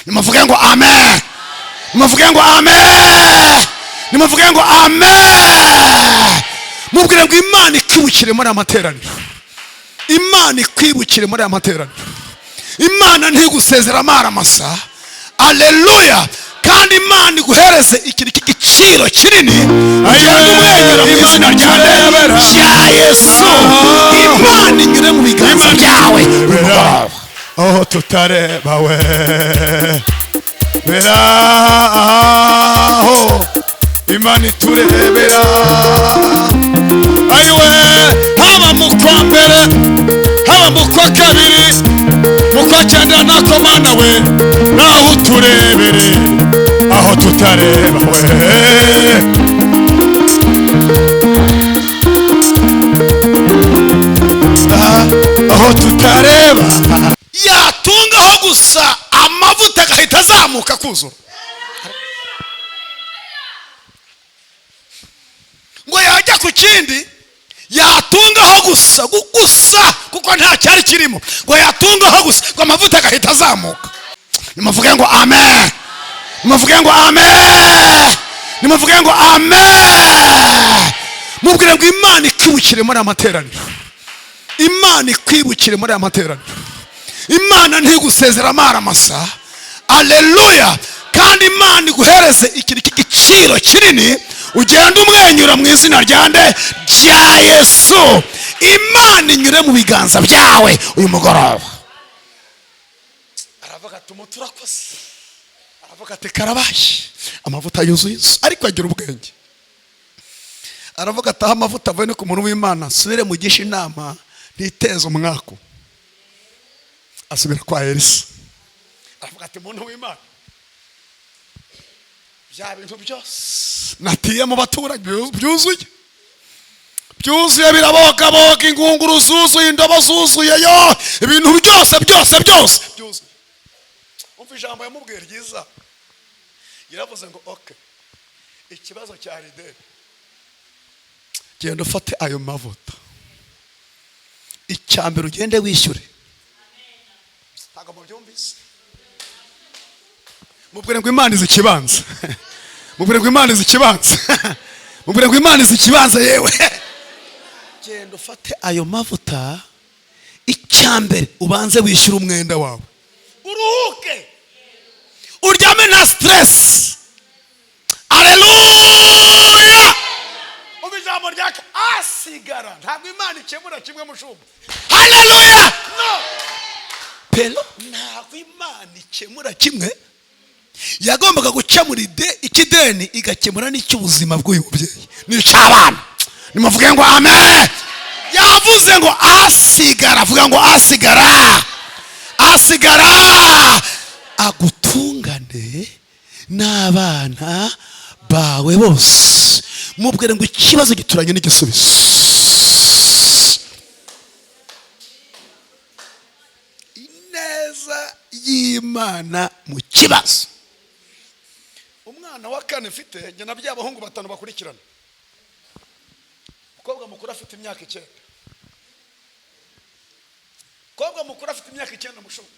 Nimuvuge ngo amen, nimuvuge ngo amen, nimuvuge ngo amen. Mubwire ngo Imana ikwibukire muri aya materaniro, Imana ikwibukire muri aya materaniro. Imana ntigusezera amara masa. Aleluya! Kandi Imana iguhereze ikintu cy'igiciro kinini, ugenda umwenyura mu izina rya rya Yesu. Imana inyure mu biganza byawe uyu mugoroba. Aho tutareba we bera, aho Imana iturebera. Ayiwe, haba mu kwa mbere, haba mu kwa kabiri, mu kwa cyenda, nako Mana we, naho uturebere aho tutareba we. Aho tutareba. Yatungaho gusa amavuta agahita azamuka akuzura. Ngo yajya ku kindi, yatungaho gusa gusa, kuko nta cyari kirimo, ngo yatungaho gusa, ngo amavuta agahita azamuka. Nimuvuge ngo amen, nimuvuge ngo amen, nimuvuge ngo amen. Mubwire ngo Imana ikwibukire muri aya materaniro, Imana ikwibukire muri aya materaniro. Imana ntigusezera amara masa. Aleluya! Kandi Imana iguhereze ikintu cy'igiciro kinini, ugenda umwenyura mu izina rya nde? Rya Yesu. Imana inyure mu biganza byawe uyu mugoroba. Aravuga ati: "Umuti urakoze." Aravuga ati: "Karabaye, amavuta yuzuye inzu." Ariko agira ubwenge, aravuga ati: "Aho amavuta avuye ni ku muntu w'Imana, nsubire mugishe inama, ntiteze umwaku." Asubira kwa Elisa, aravuga ati: "Muntu w'Imana, bya bintu byose natiye mu baturanyi byuzuye, byuzuye, birabogaboga, ingunguru zuzuye, indobo zuzuye, yo ibintu byose byose byose byuzuye." Umva ijambo yamubwiye ryiza. Yaravuze ngo: "Okay, ikibazo cya ideni, genda ufate ayo mavuta, icya mbere ugende wishyure." Ntabwo mubyumvise. Mubwire ngo Imana izi ikibanza, mubwire ngo Imana izi ikibanza, mubwire ngo Imana izi ikibanza. Yewe, genda ufate ayo mavuta, icya mbere ubanze wishyure umwenda wawe, uruhuke, uryame nta stress. Aleluya! Umva ijambo ryaka asigara. Ntabwo Imana ikemura kimwe, mushumba. Haleluya! No pero ntabwo Imana ikemura kimwe. Yagombaga gukemura ikideni, igakemura n'icy'ubuzima bw'uyu mubyeyi n'icy'abana. Nimuvuge ngo amen. Yavuze ngo asigara, avuga ngo asigara, asigara agutungane n'abana bawe bose. Mubwire ngo ikibazo gituranye n'igisubizo. Ineza y'Imana mu kibazo. Umwana wa kane mfite njye na abahungu batanu bakurikirana. Umukobwa mukuru afite imyaka 9, umukobwa mukuru afite imyaka 9, mushumba.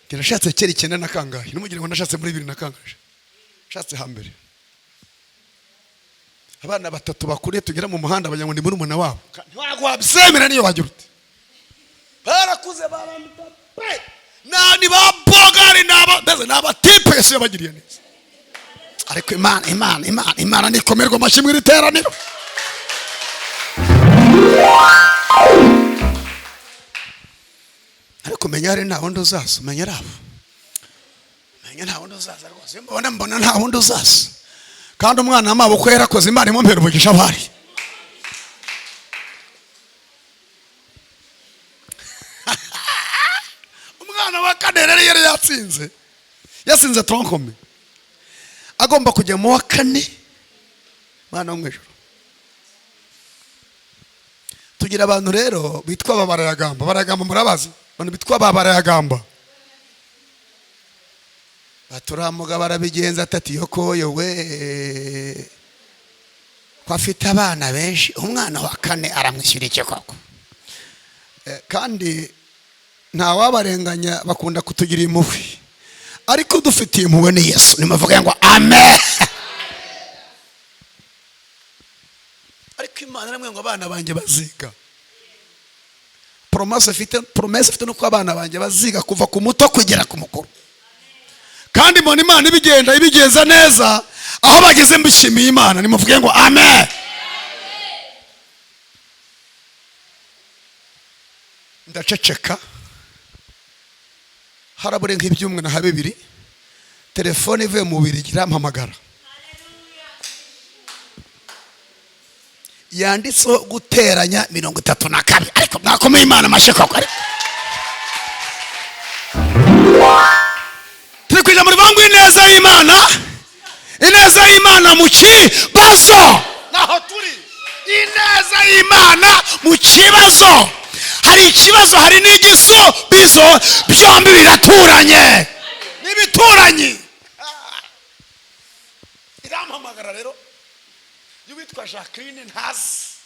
Njye nashatse kera 9 na kangahe? Ntimugire ngo nashatse muri bibiri na kangahe, nashatse hambere. Abana batatu bakuriye tugera mu muhanda bagira ngo ni murumuna wabo. Ntabwo wabyemera niyo wagira ute. Barakuze, barambita pe, ni ba bogari, mbese ni abatipe Yesu yabagiriye neza. Ariko Imana, Imana, Imana, Imana nikomerwa amashyi mu iri teraniro. Ariko menya hari nta wundi uzaza, menya ari abo, menya nta wundi uzaza rwose. Mbona, mbona nta wundi uzaza. Kandi umwana w'amaboko yarakoze, Imana imumpera umugisha abari. Umwana wa kane rero yari yatsinze, yatsinze tronc commun, agomba kujya mu wa kane. Mwana wo mu ijuru, tugira abantu rero bitwa ba barayagamba. Barayagamba murabazi, abantu bitwa ba barayagamba. Baturamuga barabigenza atati yokoyo we, ko afite abana benshi, umwana wa kane aramwishyura iki koko? Kandi ntawabarenganya, bakunda kutugira impuhwe, ariko dufitiye impuhwe ni Yesu. Nimuvuge ngo amen. Ariko Imana namwe ngo abana banjye baziga. Promesse ifite, promesse ifite nuko abana banjye baziga kuva ku muto kugera ku mukuru. Kandi mbona Imana ibigenda ibigeza neza aho bageze, mbishimiye Imana. Nimuvuge ngo amen. Ndaceceka, harabure nk'ibyumwe na bibiri, telefone ivuye mu Bubiligi irampamagara, yanditseho guteranya 32. Ariko mwakomeye Imana amashyi koko. Ariko turi ku ijambo rivuga ngo ineza y'Imana, ineza y'Imana mu kibazo. Naho turi, ineza y'Imana mu kibazo. Hari ikibazo, hari n'igisubizo, byombi biraturanye, n'ibituranyi. Irampamagara rero y'uwitwa Jacqueline ntazi,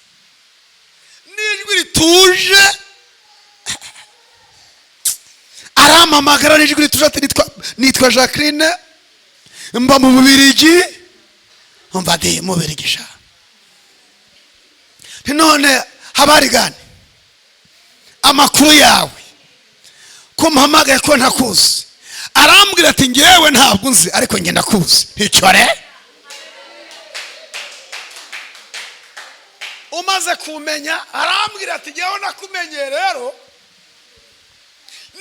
n'ijwi rituje arampamagara, n'ijwi rituje ati nitwa Jacqueline, mba mu Bubiligi. Mba ndi mu Bubiligi sha. None habarigane amakuru yawe ko mpamagaye ko ntakuzi? Arambwira ati ngewe ntabwo nzi, ariko njye ndakuzi. Nticyore umaze kumenya. Arambwira ati ngewe nakumenye rero,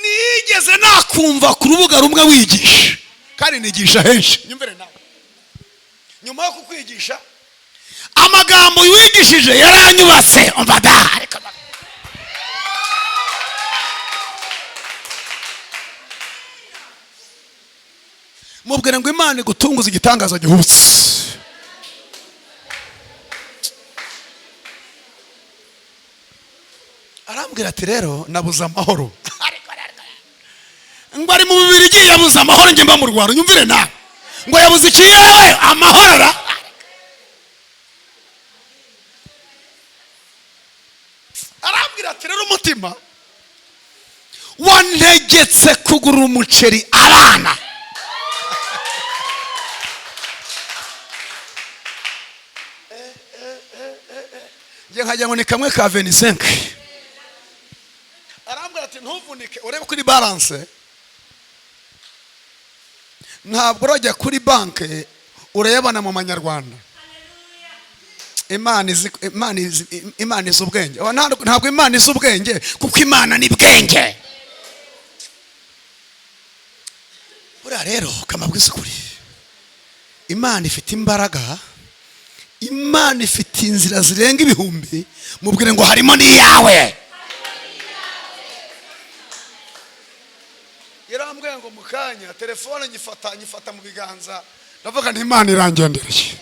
nigeze nakumva ku rubuga rumwe wigisha, kandi nigisha henshi. Nyumvire nawe, nyuma yo kukwigisha amagambo wigishije yaranyubatse. Umva da, ariko mubwira ngo Imana igutunguze igitangaza gihubutse. Arambwira ati rero nabuze amahoro. Ngo ari mu Bubiligi yabuze amahoro, njye mba mu Rwanda. Nyumvire nawe, ngo yabuze iki? Yewe amahoro ra. Arambwira ati rero umutima wantegetse kugura umuceri abana. Njye nkagira ngo ni kamwe ka 25. Arambwira ati ntuvunike, urebe kuri balance, ntabwo urajya kuri banki urayabona mu manyarwanda. Imana izi, Imana izi, Imana izi ubwenge. Ntabwo Imana izi ubwenge, kuko Imana ni bwenge. Buriya rero kamabwiza ukuri, Imana ifite imbaraga, Imana ifite inzira zirenga ibihumbi. Mubwire ngo harimo n'iyawe. Yarambwiye ngo mu kanya telefone nyifata mu biganza, ndavuga nti Imana irangendereye,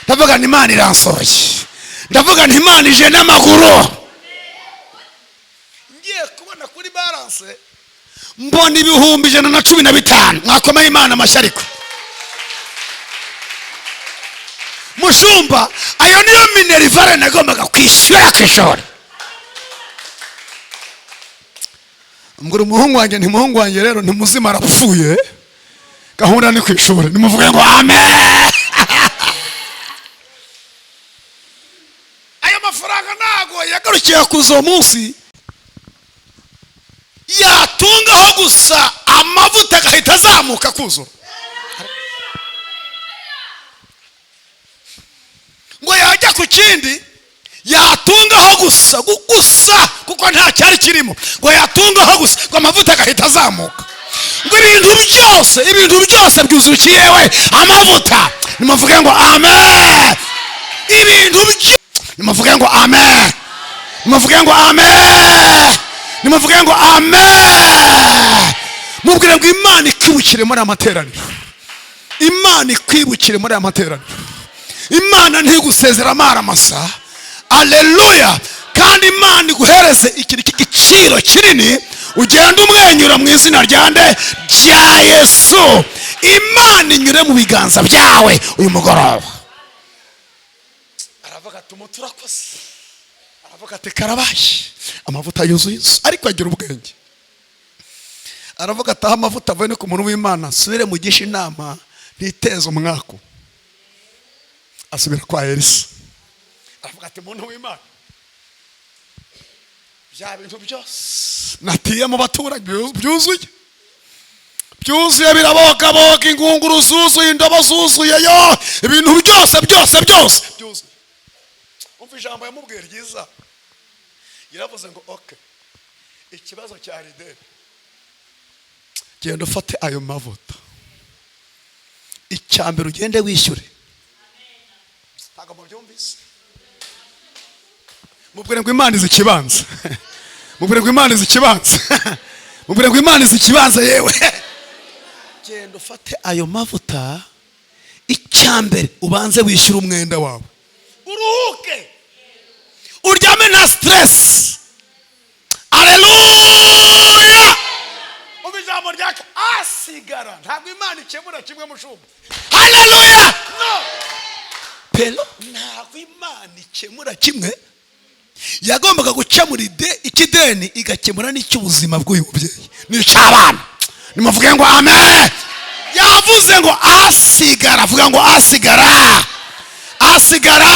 ndavuga nti Imana iransohoye, ndavuga nti Imana ije n'amaguru. Ngiye kubona kuri balance mbona 115,000. Mwakomeye Imana amashyi. Ariko mushumba, ayo niyo minerivare nagombaga kwishyura ku ishuri. Mbwira umuhungu wanjye nti muhungu wanjye rero ntimuzima arapfuye, gahunda ni ku ishuri. Nimuvuge ngo amen. Ayo mafaranga ntago yagarukiye kuza uwo munsi, yatungaho gusa amavuta agahita azamuka kuzura. Ngo yajya ku kindi yatungaho gusa gusa, kuko nta cyari kirimo, ngo yatungaho gusa ngo amavuta agahita azamuka. Ngo ibintu byose, ibintu byose byuzuye yewe amavuta. Nimuvuge ngo amen. Ibintu nimuvuge ngo amen. Nimuvuge ngo amen. Nimuvuge ngo amen. Mubwire ngo Imana ikwibukire muri aya materaniro, Imana ikwibukire muri aya materaniro. Imana ntigusezera amara masa. Aleluya. Kandi Imana iguhereze ikintu cy'igiciro kinini, ugenda umwenyura mu izina rya nde? Rya Yesu. Imana inyure mu biganza byawe uyu mugoroba. Aravuga ati umuti urakoze. Aravuga ati karabaye. Amavuta yuzuye inzu, ariko agira ubwenge, aravuga ataha amavuta avuye no ku muntu w'Imana, nsubire mugishe inama ntiteze umwaku. Asubira kwa Elisa, aravuga ati: "Muntu w'Imana, bya bintu byose natiye mu baturanyi byuzuye, byuzuye, birabogaboga, ingunguru zuzuye, indobo zuzuye, yo ibintu byose byose byose byuzuye." Umva ijambo yamubwiye ryiza, yaravuze ngo: "Okay, ikibazo cya ideni, genda ufate ayo mavuta, icya mbere ugende wishyure." Ntabwo mubyumvise. Mubwire ngo Imana izi ikibanza. Mubwire ngo Imana izi ikibanza. Mubwire ngo Imana izi ikibanza. Yewe, genda ufate ayo mavuta, icya mbere ubanze wishyure umwenda wawe, uruhuke, uryame nta stress. Aleluya! Umva ijambo ryaka asigara. Ntabwo Imana ikemura kimwe, mushumba. Haleluya! No pero ntabwo Imana ikemura kimwe. Yagombaga gukemura ikideni, igakemura n'icy'ubuzima bw'uyu mubyeyi n'icy'abana. Nimuvuge ngo amen. Yavuze ngo asigara, avuga ngo asigara, asigara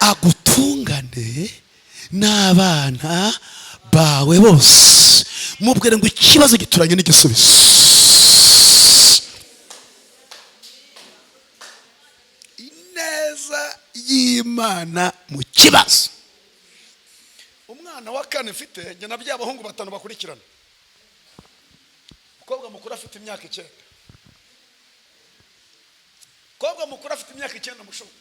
agutungane n'abana bawe bose. Mubwire ngo ikibazo gituranye n'igisubizo. Ineza y'Imana mu kibazo. Umwana wa kane mfite njye nabyaye abahungu batanu bakurikirana. Umukobwa mukuru afite imyaka 9. Umukobwa mukuru afite imyaka 9, mushumba.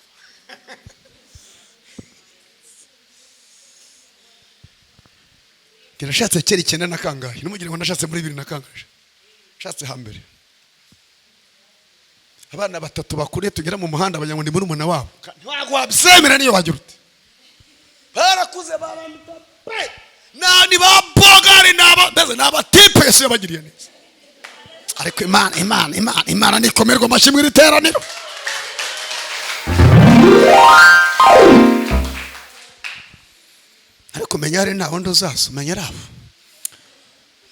Njye nashatse kera 9 na kangahe? Ntimugire ngo nashatse muri bibiri na kangahe. Nashatse hambere. Abana batatu bakuriye, tugera mu muhanda bagira ngo ni murumuna wabo. Ntabwo wabyemera niyo wagira ute. Barakuze, barambita pe, ni ba bogari, ni aba mbese ni abatipe. Yesu yabagiriye neza. Ariko Imana, Imana, Imana, Imana nikomerwa amashyi mu iri teraniro. Ariko menya hari nta wundi uzaza, umenya ari abo,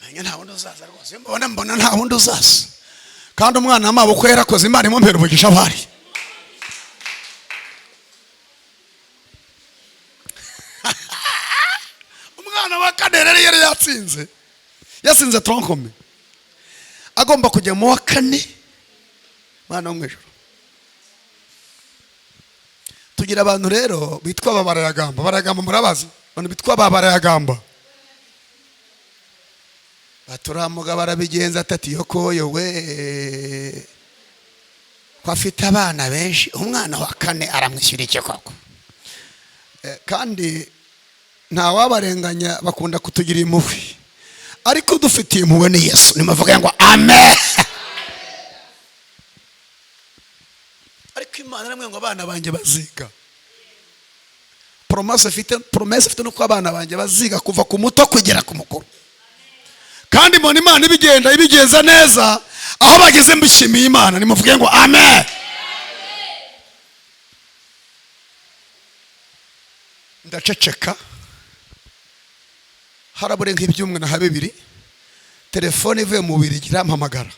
menya nta wundi uzaza rwose. Iyo mbona, mbona nta wundi uzaza. Kandi umwana w'amaboko yarakoze, Imana imumpera umugisha aho ari. Umwana wa kane rero yari yatsinze, yatsinze tronc commun, agomba kujya mu wa kane. Mwana wo mu ijuru, tugira abantu rero bitwa babarayagamba. Barayagamba, murabazi, abantu bitwa babarayagamba. Baturamuga barabigenza atati yokoyo we, ko afite abana benshi, umwana wa kane aramwishyura iki koko? Kandi ntawabarenganya, bakunda kutugira impuhwe, ariko dufitiye impuhwe ni Yesu. Nimuvuge ngo amen. Ariko Imana namwe ngo abana banjye baziga. Promesse ifite, promesse ifite nuko abana banjye baziga kuva ku muto kugera ku mukuru. Kandi mbona Imana ibigenda ibigenza neza aho bageze, mbishimiye Imana. Nimuvuge ngo amen. Ndaceceka, harabure nk'ibyumwe na bibiri, telefone ivuye mu Bubiligi irampamagara,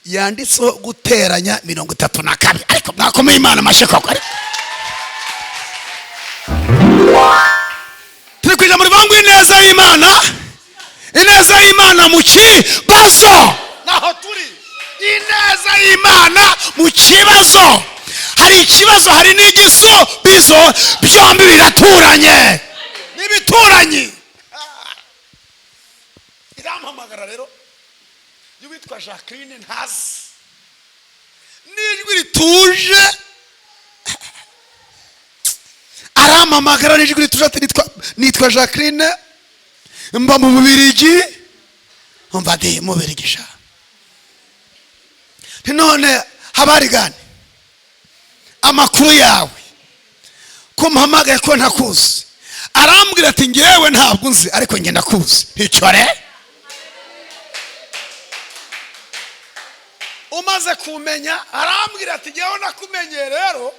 yanditseho guteranya 32. Ariko mwakomeye Imana amashyi koko. Ariko turi kujya muri bangu. Ineza y'Imana, ineza y'Imana mu kibazo, naho turi. Ineza y'Imana mu kibazo. Hari ikibazo, hari n'igisubizo, byombi biraturanye, n'ibituranyi. Irampamagara rero y'uwitwa Jacqueline ntazi, n'ijwi rituje arampamagara, n'ijwi rituje ati: "Nitwa Jacqueline, mba mu Bubirigi." Umva di Mubirigi sha. Nti: "None habarigane, amakuru yawe, ko mpamagaye, ko ntakuzi?" Arambwira ati: "Ngewe ntabwo nzi, ariko njye ndakuzi." Nticyore umaze kumenya. Arambwira ati: "Ngewe nakumenye rero."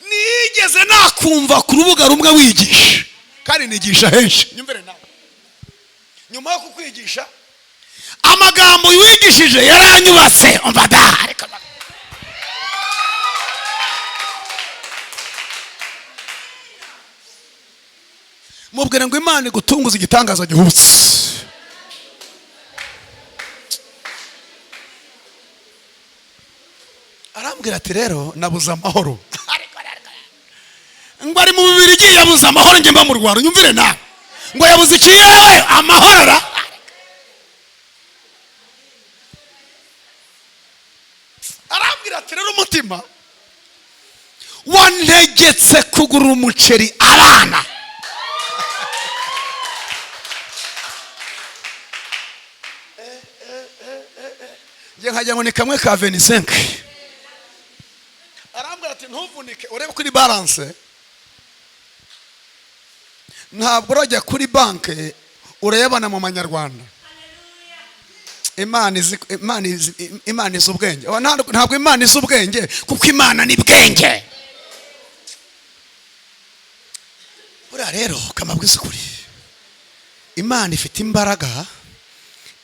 Nigeze nakumva ku rubuga rumwe wigisha, kandi nigisha henshi. Nyumvire nawe, nyuma yo kukwigisha amagambo wigishije yaranyubatse. Umva da, ariko mubwira ngo Imana igutunguze igitangaza gihubutse. Arambwira ati rero nabuze amahoro, ngo ari mu Bubirigi yabuze amahoro, njye mba mu Rwanda. Nyumvire nawe, ngo yabuze iki? Yewe amahoro ara arambwira ati rero umutima wantegetse kugura umuceri abana. Njye nkagira ngo ni kamwe ka 25. Arambwira ati ntuvunike, urebe kuri balance, ntabwo urajya kuri banke urebana mu manyarwanda. Imana izi, Imana izi, Imana izi ubwenge. Ntabwo Imana izi ubwenge, kuko Imana ni bwenge. Buriya rero kamabwiza ukuri, Imana ifite imbaraga,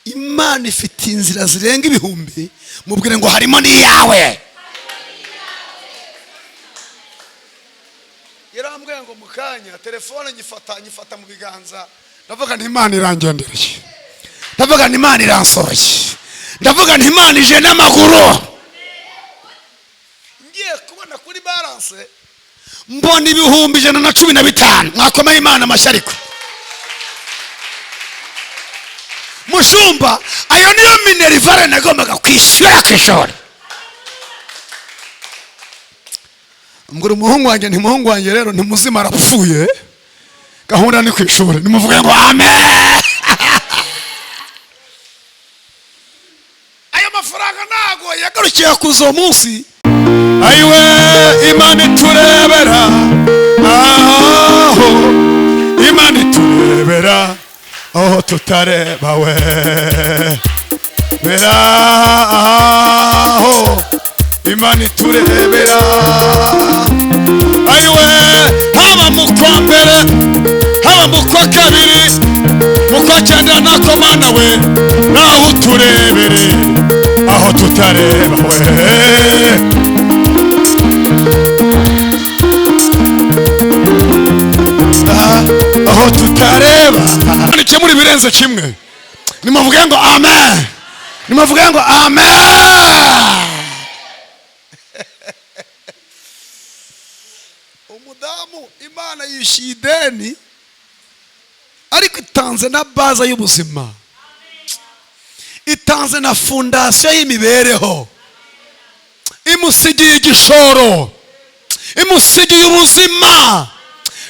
Imana ifite inzira zirenga ibihumbi. Mubwire ngo harimo n'iyawe. Yarambwiye ngo mu kanya telefone nyifata mu biganza, ndavuga nti Imana irangendereye, ndavuga nti Imana iransohoye, ndavuga nti Imana ije n'amaguru. Ngiye kubona kuri balance mbona 115,000. Mwakomeye Imana amashyi. Ariko mushumba, ayo niyo minerivare nagombaga kwishyura ku ishuri. Mbwira umuhungu wanjye nti muhungu wanjye rero ntimuzima arapfuye, gahunda ni ku ishuri. Nimuvuge ngo amen. Ayo mafaranga ntago yagarukiye kuza uwo munsi. Ayiwe Imana iturebera aho, Imana iturebera aho tutareba we bera aho, Imana iturebera. Ayiwe haba mu kwa mbere, haba mu kwa kabiri, mu kwa cyenda nako Mana we, naho uturebere aho tutareba we. Aho tutareba. Nikemura ibirenze kimwe. Nimuvuge ngo amen. Nimuvuge ngo amen. Umudamu Imana yishyuye ideni, ariko itanze na baza y'ubuzima, itanze na fondasiyo y'imibereho, imusigiye igishoro, imusigiye ubuzima.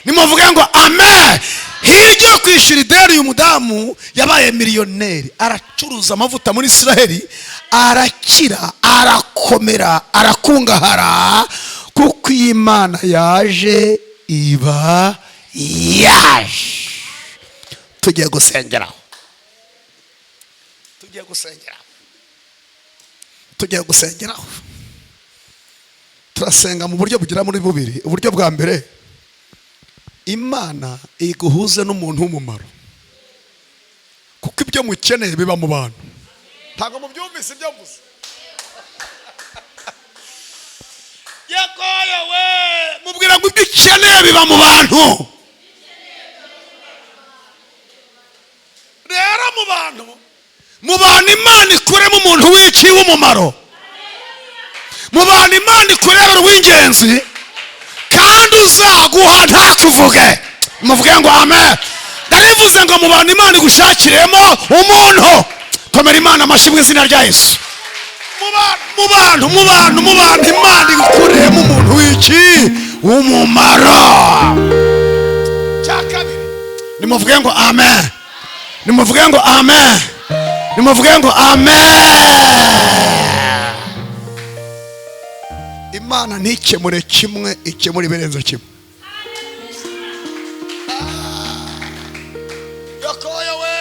Nimuvuge ngo amen. Hirya yo kwishyura ideni, uyu mudamu yabaye miliyoneri, aracuruza amavuta muri Israheli, arakira, arakomera, arakungahara, kuko iyi Imana yaje iba yaje. Tugiye gusengeraho, tugiye gusengeraho, tugiye gusengeraho. Turasenga mu buryo bugera muri bubiri. Uburyo bwa mbere, Imana iguhuze n'umuntu w'umumaro, kuko ibyo mukeneye biba mu bantu. Ntabwo mubyumvise ibyo mvuze? Yakoye we, mubwira ngo ibyo ukeneye biba mu bantu. Rero mu bantu Imana ikuremo umuntu w'iki w'umumaro, mu bantu Imana ikurebera uw'ingenzi, kandi uzaguha ntakuvuge. Muvuge ngo amen. Ndarivuze ngo mu bantu Imana igushakiremo umuntu. Komera Imana amashyi mu izina rya Yesu. Mu bantu, mu bantu, mu bantu Imana igukuremo umuntu w'iki w'umumaro. Cya kabiri, nimuvuge ngo amen. Nimuvuge ngo amen. Nimuvuge ngo amen. Imana ntikemure kimwe, ikemure ibirenze kimwe. Yakoye we,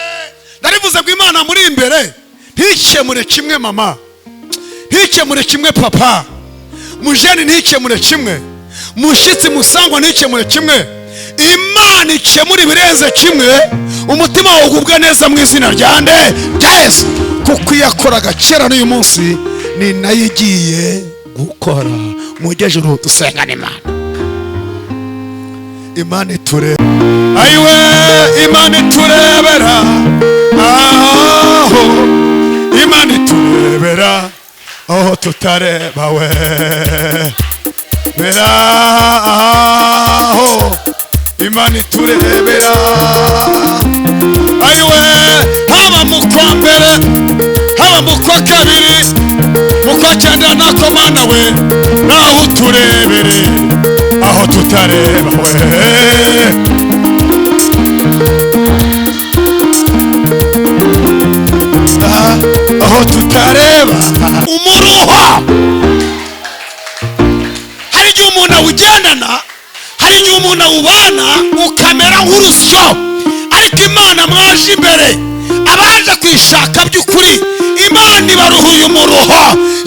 ndarivuze ngo Imana muri imbere ntikemure kimwe mama, ntikemure kimwe papa, mujeni ntikemure kimwe, Mushyitsi musangwa ntikemure kimwe, Imana ikemura ibirenze kimwe. Umutima wawe ugubwa neza mu izina rya nde? Rya Yesu. Kuko iyo yakoraga kera n'uyu munsi ni nayo igiye gukora. Mujye juru dusengana Imana, Imana iture. Ayiwe, Imana iturebera aho, Imana iturebera aho tutareba we bera aho, Imana iturebera. Ayiwe, haba mu kwa mbere, haba mu kwa kabiri, mu kwa cyenda nako, Mana we, naho uturebere aho tutareba we. Aho tutareba. Umuruho, hari igihe umuntu awugendana, hari igihe umuntu awubana ukamera nk'urusyo. Ariko Imana mwaje imbere, abaje kuyishaka by'ukuri, Imana ibaruhuye umuruho,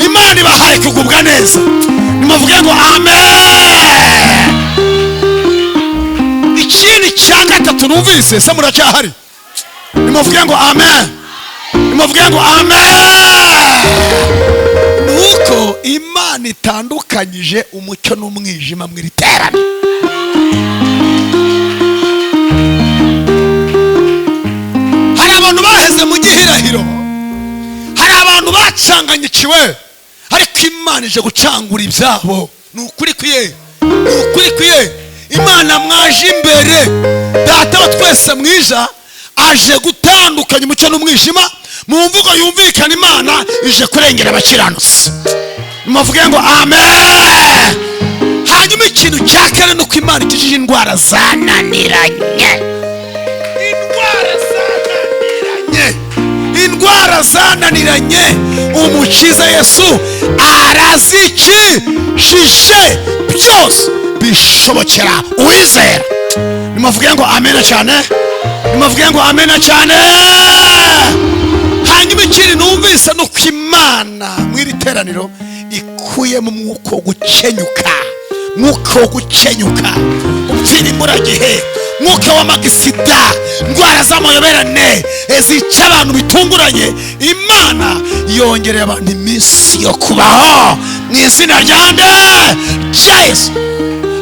Imana ibahaye kugubwa neza. Nimuvuge ngo amen. Ikindi cya gatatu numvise, se muracyahari? Nimuvuge ngo amen, nimuvuge ngo amen. Nuko Imana itandukanyije umucyo n'umwijima mu iri teraniro. Hari abantu baheze mu gihirahiro, hari abantu bacanganyikiwe, ariko Imana ije gucangura ibyabo. Ni ukuri kwiye, ni ukuri kwiye. Imana mwaje imbere, Data wa twese mwiza aje gutandukanya umucyo n'umwijima. Mu mvugo yumvikana, Imana ije kurengera abakiranutsi. Muvuge ngo amen. Hanyuma ikintu cya kane ni uko Imana ikijije indwara zananiranye, indwara zananiranye, indwara zananiranye. Umukiza Yesu arazikijije, byose bishobokera uwizera. Nimuvuge ngo amena cyane, nimuvuge ngo amena cyane. Hanyuma ikindi numvise ni uko Imana mu iri teraniro ikuyemo umwuka wo gukenyuka, mwuka wo gukenyuka, gupfira imburagihe, mwuka w'amagisida, indwara z'amayoberane zica abantu bitunguranye. Imana yongereye abantu iminsi yo kubaho mu izina rya nde? Rya Yesu.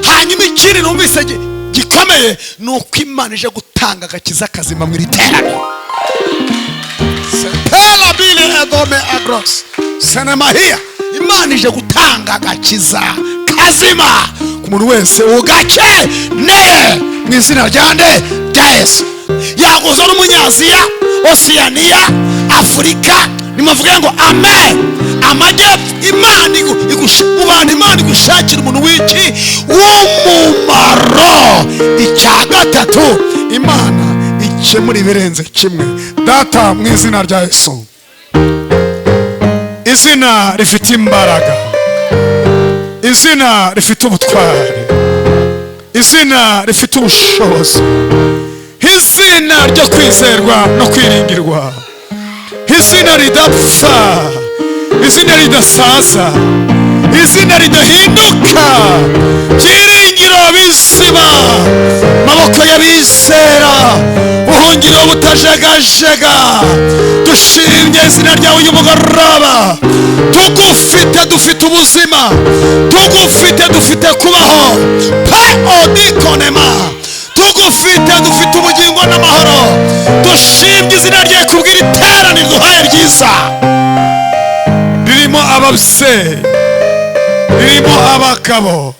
Hanyuma ikindi numvise gikomeye ni uko Imana ije gutanga agakiza kazima mu iri teraniro. Sepela bile edome agros senemahiya. Imana ije gutanga agakiza kazima ku muntu wese ugakeneye mu izina rya nde? Rya Yesu. Yaguza n'Umunyaziya, Osiyaniya, Afurika. Nimuvuge ngo amen. Amajyepfo, Imana mu bantu Imana igushakira umuntu w'iki? W'umumaro. Icya gatatu, Imana ikemura ibirenze kimwe. Data, mu izina rya Yesu, izina rifite imbaraga, izina rifite ubutwari, izina rifite ubushobozi, izina ryo kwizerwa no kwiringirwa, izina ridapfa, izina ridasaza, izina ridahinduka, byiringiro bizima, maboko y'abizera, buhungiro butajegajega, dushimye izina ryawe uyu mugoroba. Tugufite dufite ubuzima, tugufite dufite kubaho pe odikonema, tugufite dufite ubugingo n'amahoro. Dushimye izina rye kubwira iteraniro duhaye ryiza. Ririmo ababyeyi, ririmo abagabo,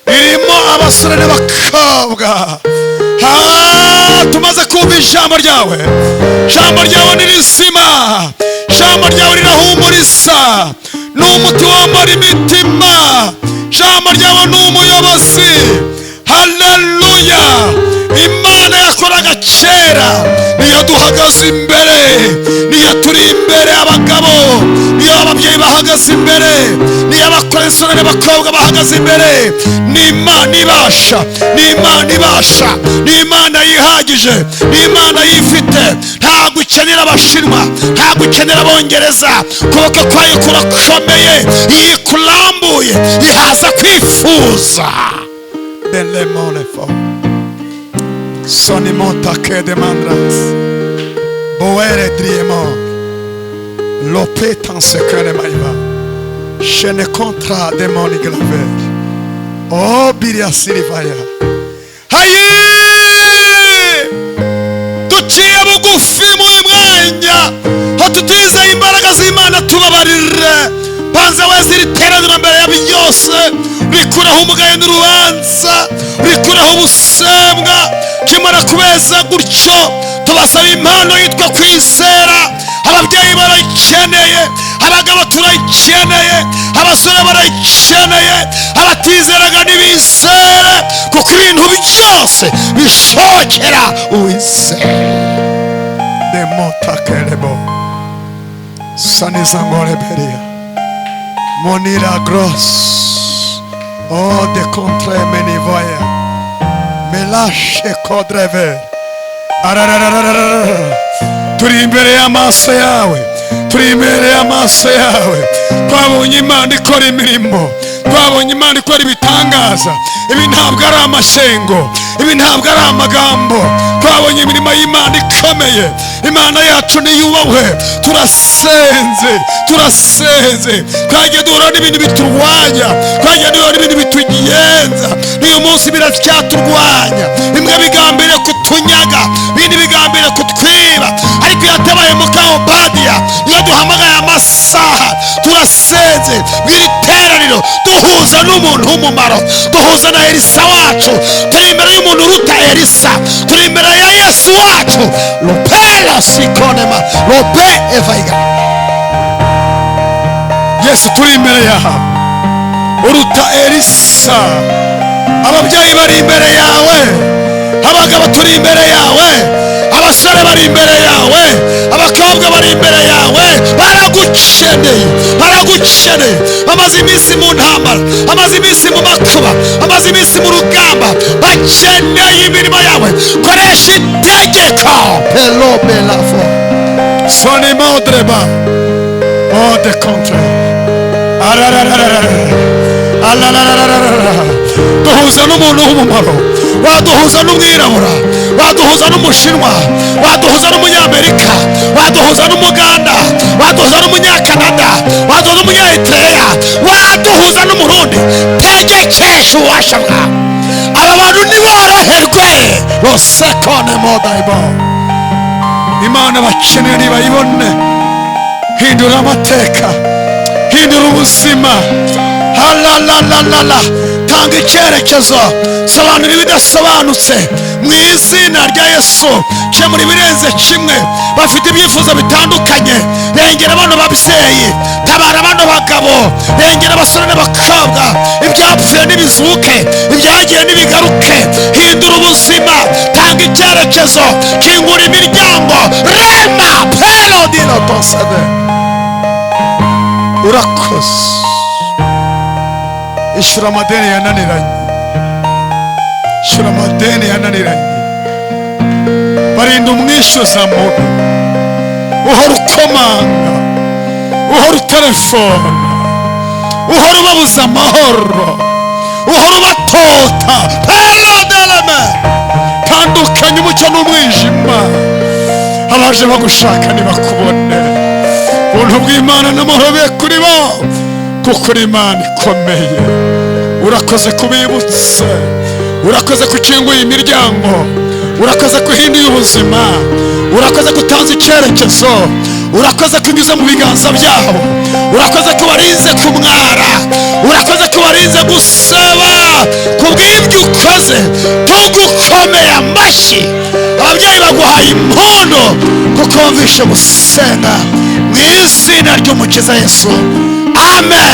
ririmo abasore n'abakobwa. Ha, tumaze kumva ijambo ryawe. Ijambo ryawe ni rizima, ijambo ryawe rirahumuriza, ni umuti womora imitima, ijambo ryawe ni umuyobozi. Haleluya! Imana yakoraga kera niyo duhagaze imbere, niyo turi imbere abagabo, niyo ababyeyi bahagaze imbere, niyo abakoresore n'abakobwa bahagaze imbere. Ni Imana ibasha, ni Imana ibasha, ni Imana yihagije, ni Imana yifite. Ntabwo ukenera Abashinwa, ntabwo ukenera Abongereza. Ukuboko kwayo kurakomeye, iyo ikurambuye ihaza kwifuza. Delemolefo sonimota ke demandras boere driemo lopetan sekene maiva shene kontra demoni glaver o biria sirivaya. Hayi, duciye bugufi mu mwanya aho tutizeye imbaraga z'Imana, tubabarire. Banza wese iri teraniro mbere ya byose, rikuraho umugayo n'urubanza, rikuraho ubusembwa. Kimara kubeza gutyo, tubasaba impano yitwa kwizera. Ababyeyi barayikeneye, abagabo turayikeneye, abasore barayikeneye, abatizeraga ntibizere, kuko ibintu byose bishokera uwizera. Demotakelebo sanizangoreberia monira gross o de contre menivoya melashe kodreve ararararara. Turi imbere y'amaso yawe, turi imbere y'amaso yawe. Twabonye Imana ikora imirimo, twabonye Imana ikora ibitangaza. Ibi ntabwo ari amashyengo, ibi ntabwo ari amagambo. Twabonye imirimo y'Imana ikomeye. Imana yacu niyubahwe. Turasenze, turasenze. Twagiye duhura n'ibintu biturwanya, twagiye duhura n'ibintu bitugenza, n'uyu munsi biracyaturwanya. Bimwe bigambiriye kutunyaga, ibindi bigambiriye kutwiba, ariko yatabaye muka Obadiya iyo duhamagaye amasaha. Turasenze mw'iri teraniro, duhuza n'umuntu w'umumaro, duhuza na Elisa wacu. Turi imbere y'umuntu uruta Elisa, turi imbere ya Yesu wacu. Lopela sikonema lope evaiga. Yesu turi imbere yawe uruta Elisa. Ababyeyi bari imbere yawe, abagabo turi imbere yawe, abasore bari imbere yawe, abakobwa bari imbere yawe. Baragukeneye, baragukeneye. Bamaze iminsi mu ntambara, bamaze iminsi mu makuba, bamaze iminsi mu rugamba, bakeneye imirimo yawe. Koresha itegeko pelo belafo sonimodreba o de contre ararararara alarararara. Duhuza n'umuntu w'umumaro, waduhuza n'umwirabura, waduhuza n'umushinwa, waduhuza n'umunyamerika, waduhuza n'umuganda, waduhuza n'umunyakanada, waduhuza n'umunyaeritreya, waduhuza n'umurundi. Tegekesha ububasha bwawe, aba bantu ntiboroherwe. Rosekone modaibo. Imana bakeneye nibayibone. Hindura amateka, hindura ubuzima. Halalalalala, tanga icyerekezo, sobanura ibidasobanutse mu izina rya Yesu. Kemura ibirenze kimwe. Bafite ibyifuzo bitandukanye. Rengera bano babyeyi, tabara bano bagabo, rengera abasore n'abakobwa. Ibyapfuye n'ibizuke, ibyagiye n'ibigaruke. Hindura ubuzima, tanga icyerekezo, kingura imiryango. Rema pelo dino tosede. Urakoze. Ishyura amadeni yananiranye, ishyura amadeni yananiranye. Barinda umwishyuza mubi uhora ukomanga, uhora utelefona, uhora ubabuza amahoro, uhora ubatota. Pelo deleme. Tandukanya umucyo n'umwijima. Abaje bagushaka ntibakubone. Ubuntu bw'Imana n'amahoro bibe kuri bo, kuko uri Imana ikomeye. Urakoze kubibutsa, urakoze kukinguye imiryango, urakoze kuhinduye ubuzima, urakoze kutanza icyerekezo, urakoze kunyuza mu biganza byabo, urakoze kubarinze kumwara, urakoze kubarinze gusaba. Kubw'ibyo ukoze tugukomeye amashyi. Ababyeyi baguhaye impundu kuko wumvishe gusenga, mu izina ry'Umukiza Yesu, amen.